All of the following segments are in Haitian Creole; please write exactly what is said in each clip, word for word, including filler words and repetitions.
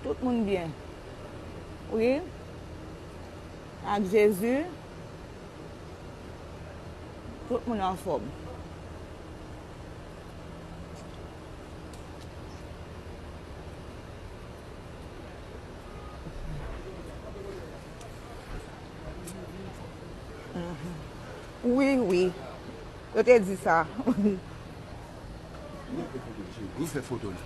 Tout moun byen. Wi. Ak Jezi, tout moun anfòm. Wi, wi. Yo te di sa. Ou fè foto la.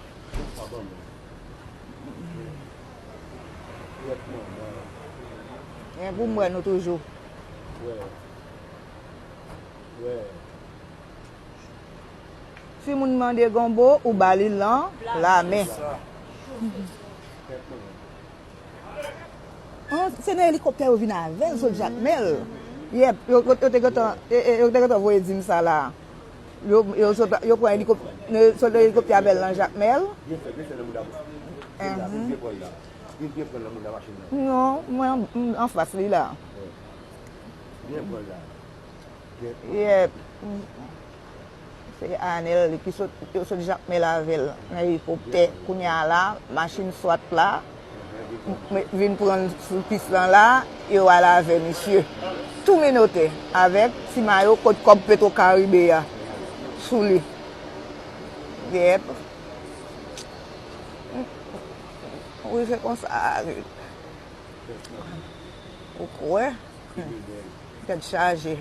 Men pou m wè nou toujou. Si moun mande gonbo, ou ba li lan lamen. An, se nan elikoptè yo vin avè l sot Jakmèl. Yèp, yo, yo, yo te gentan, e, e, yo te gentan voye di m sa la. Yo, yo sot, yo pran elikop-, yo sot nan elikoptè avè l nan Jakmèl. Non, mwen an, anfas li la. Yèp. Se Anèl ki sot, yo sot Jakmèl avè l nan elikoptè. Kounye a la, machin swat la, m-, m-, vin pran l sou pis lan la, yo al avè misye. Tou menotè, avèk ti mayo kot kòb Petro Caribe a sou li. Yèp. Wi, se konsa. Ou kwè? Tèt chaje.